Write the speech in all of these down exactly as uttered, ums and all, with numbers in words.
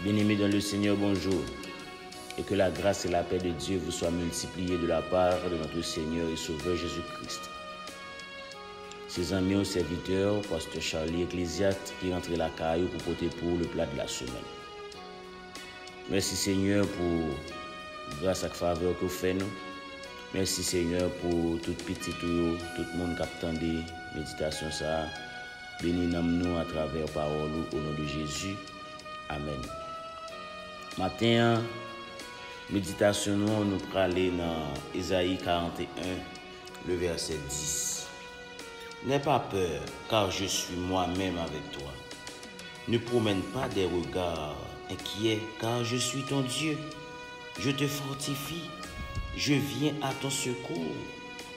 Bien-aimés dans le Seigneur, bonjour. Et que la grâce et la paix de Dieu vous soient multipliées de la part de notre Seigneur et Sauveur Jésus-Christ. Se zanmi w, sèvitè w, pastè Charlie Ecclésiaste, ki rantre lakay ou pou pote pou ou le plat de la semaine. Mèsi, Senyè, pou gras ak favè ke w fè nou. Mèsi, Senyè, pou tout pitit ou yo, tout moun k ap tande meditasyon sa a. Beni nanm nou atravè pawòl ou, o non de Jezi. Amèn. Maten an, meditasyon nou an, nou prale nan Ezayi karannteyen, le vèsè dis. N'aie pas peur, car je suis moi-même avec toi. Ne promène pas des regards inquiets, car je suis ton Dieu. Je te fortifie, je viens à ton secours,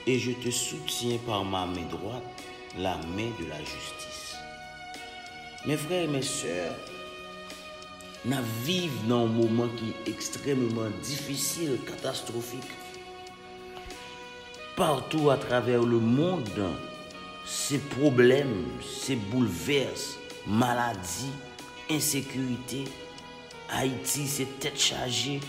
et je te soutiens par ma main droite, la main de la justice. Mes frères et mes sœurs, n ap viv nan yon moman ki ekstrèmeman difisil, katastwofik. Partou atravè lemonn, se pwoblèm, se boulvès, maladi, ensekirite. Ayiti se tèt chaje.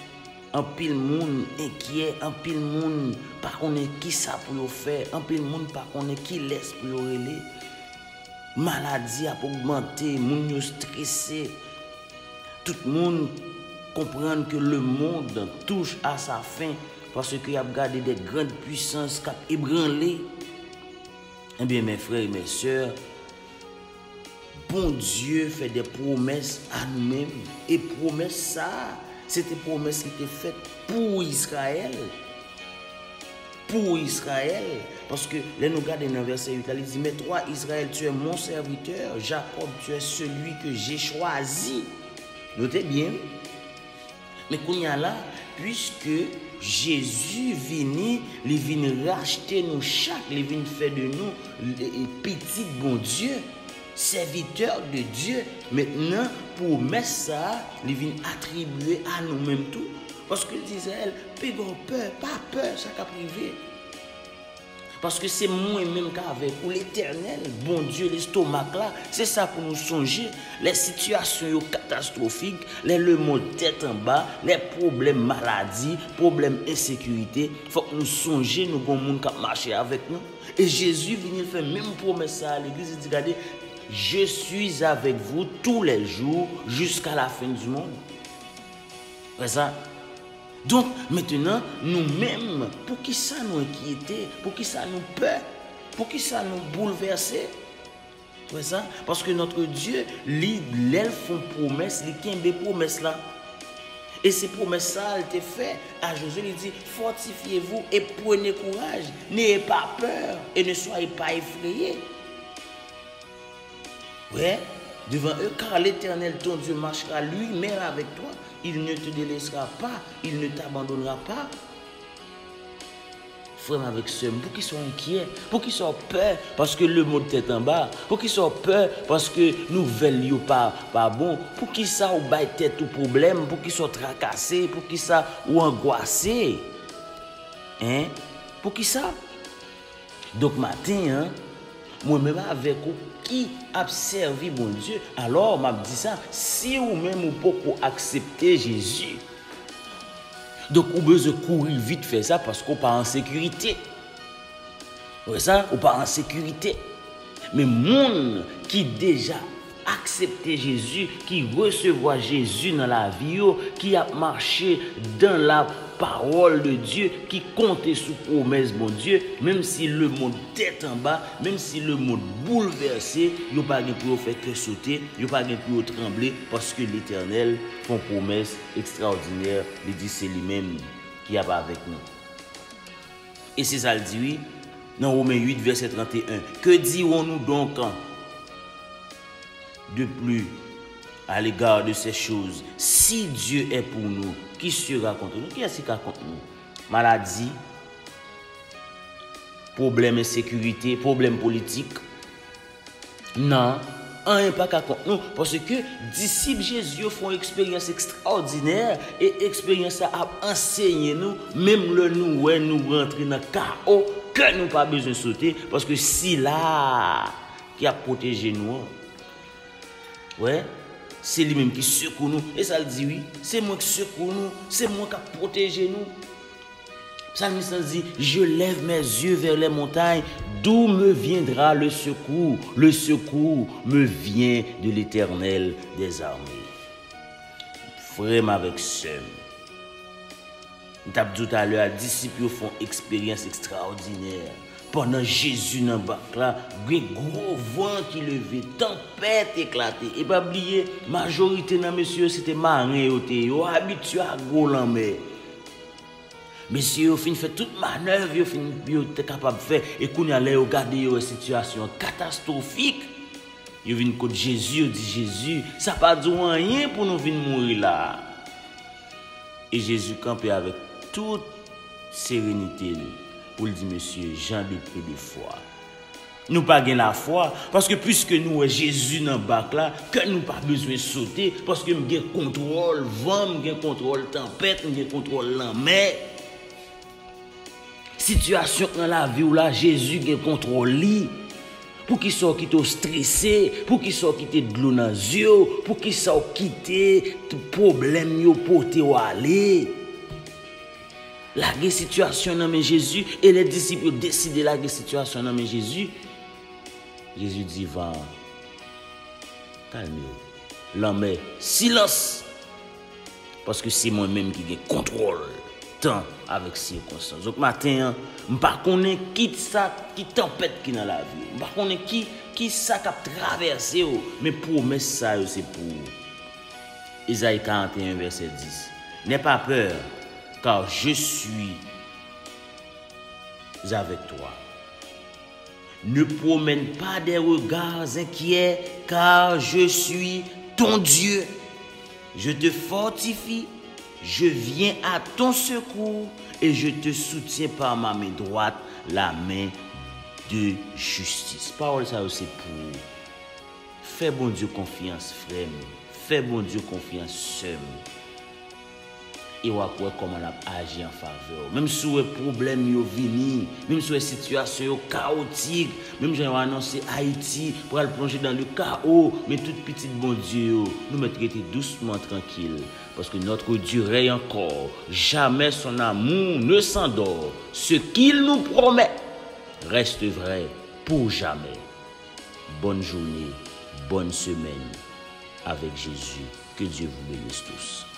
Anpil moun enkyè, anpil moun pa konnen kisa pou yo fè, anpil moun pa konnen kilès pou yo rele. Maladi ap ogmante, moun yo strese. Tout moun konprann ke le monde touche à sa fin, paske y ap gade de grann pwisans k ap ebranle. Ebyen, mes frères et mes sœurs, Bondye fè de pwomès a nou menm. E pwomès sa a, se te pwomès ki te fèt pou Izrayèl. Pou Izrayèl. Paske lè nou gade nan vèsè uit la, li di, Mais toi, Israël, tu es mon serviteur, Jacob, tu es celui que j'ai choisi. Note byen, wi. Men kounye a la, piske Jezi vini, li vin rachte nou chak, li vin fè de nou, e, e, pitit Bondye, serviteur de Dieu. Mentnan, pwomès sa a, li vin atribye a nou menm tou. Paske l di Izrayèl, "Piga w pè, pa pè sa k ap rive." Paske se mwen menm k avèk ou, Letènèl, Bondye lestomak la. Se sa pou nou sonje. Lè sitiyasyon yo katastwofik, lè lemonn tèt anba, lè pwoblèm maladi, pwoblèm ensekirite, fòk nou sonje nou gon moun k ap mache avèk nou. E Jezi vini, l fè menm pwomès sa a legliz, li di, "Gade, je suis avec vous tous les jours jusqu'à la fin du monde." Wè sa? Donk, mentnan, nou menm, poukisa nou enkyete? Poukisa nou pè? Poukisa nou boulvèse? Wè sa? Paske notre Dieu, li, lè l fè yon pwomès, li kenbe pwomès la. E se pwomès sa a l te fè a Jozye, li di, "Fortifiez-vous et prenez courage, n'ayez pas peur et ne soyez pas effrayés." Ouais, devant eux, car l'Éternel, ton Dieu, marchera lui-même avec toi. Il ne te délaissera pas, il ne t'abandonnera pas. Frè m avèk sè m, poukisa w enkyè? Poukisa w pè? Paske lemonn tèt anba. Poukisa w pè? Paske nouvèl yo pa, pa bon. Poukisa w bay tèt ou pwoblèm? Poukisa w trakase? Poukisa w angwase? Hein? Poukisa? Donk, maten an, mwen menm avèk ou ki ap sèvi Bondye, alò, m ap di sa, si ou menm ou poko aksepte Jezi, donk, ou bezwen kouri vit fè sa paske ou pa an sekirite. Wè sa, ou pa an sekirite. Men moun ki deja aksepte Jezi, ki resevwa Jezi nan lavi yo, ki ap mache dans la parole de Dieu, ki konte sou pwomès Bondye, menm si lemonn tèt anba, menm si lemonn boulvèse, yo pa gen pou yo fè kè sote, yo pa gen pou yo tranble, paske Letènèl fè yon pwomès ekstraòdinè, li di se li menm ki ap avèk nou. E se sa l di, wi, nan Women uit, vèsè trannteyen. Que dirons-nous donc de plus à l'égard de ces choses? Si Dieu est pour nous, qui sera contre nous? Kiyès ki ka kont nou? Maladi, pwoblèm ensekirite, pwoblèm politik. Non, anyen pa ka kont nou, paske disip Jezi yo fè yon eksperyans ekstraòdinè, e eksperyans sa ap ansenye nou, menm lè nou wè nou rantre nan kawo, ke nou pa bezwen sote, paske sila ki ap pwoteje nou an. Wè, Se li menm ki sekou nou. E sa l di, wi. Se mwen k sekou nou. Se mwen k ap pwoteje nou. Psalmiste la di, je lève mes yeux vers les montagnes, d'où me viendra le secours? Le secours me vient de l'Éternel des armées. Frè m avèk sè m, m t ap di w talè a, disip yo fè yon eksperyans ekstraòdinè. Pandan Jezi nan bak la, gen gwo van ki leve, tanpèt eklate. E pa bliye, majorite nan mesye yo se te maren yo te ye, yo abitye a gwo lanmè. Mesye yo fin fè tout manèv yo fin, yo te kapab fè, e kounye a lè yo gade yo wè sitiyasyon an katastwofik, yo vin kot Jezi, yo di, Jezi, sa pa di w anyen pou nou vin mouri la a? E Jezi kanpe avèk tout serenite l pou l di, mesye, jan de pe de fwa. Nou pa gen lafwa, paske piske nou wè Jezi nan bak la, kè nou pa bezwen sote, paske m gen kontwòl van, m gen kontwòl tanpèt, m gen kontwòl lanmè. Sitiyasyon k nan lavi w la, Jezi gen kontwòl li. Poukisa w kite w strese? Poukisa w kite dlo nan zye w? Poukisa w kite t-, pwoblèm yo pote w ale? Lage sitiyasyon nan men Jezi, e lè disip yo deside lage sitiyasyon nan men Jezi, Jezi di van an, kalme w. Lanmè, silans! Paske se mwen menm ki gen kontwòl tan avèk sikonstans. Donk, maten an, m pa konnen ki sa, ki tanpèt ki nan lavi w. M pa konnen ki, ki sa k ap travèse w, men pwomès sa yo se pou ou. Ezayi karant e en, vèsè dis. N'aie pas peur, car je suis avec toi. Ne promène pas des regards inquiets, car je suis ton Dieu. Je te fortifie, je viens à ton secours et je te soutiens par ma main droite, la main de justice. Pawòl sa yo se pou ou. Fè Bondye konfyans, frè m. Fè Bondye konfyans, sè m. E w ap wè kòman l ap aji an favè w. Menm si w wè pwoblèm yo vini, menm si w wè sitiyasyon yo kawotik, menm jan yo anonse Ayiti pral plonje dans le chaos, men tout pitit Bondye yo, nou mèt rete dousman, trankil, paske notre Dieu règne encore, jamais son amour ne s'endort, ce qu'il nous promet reste vrai pour jamais. Bonne journée, bonne semaine avec Jésus. Que Dieu vous bénisse tous.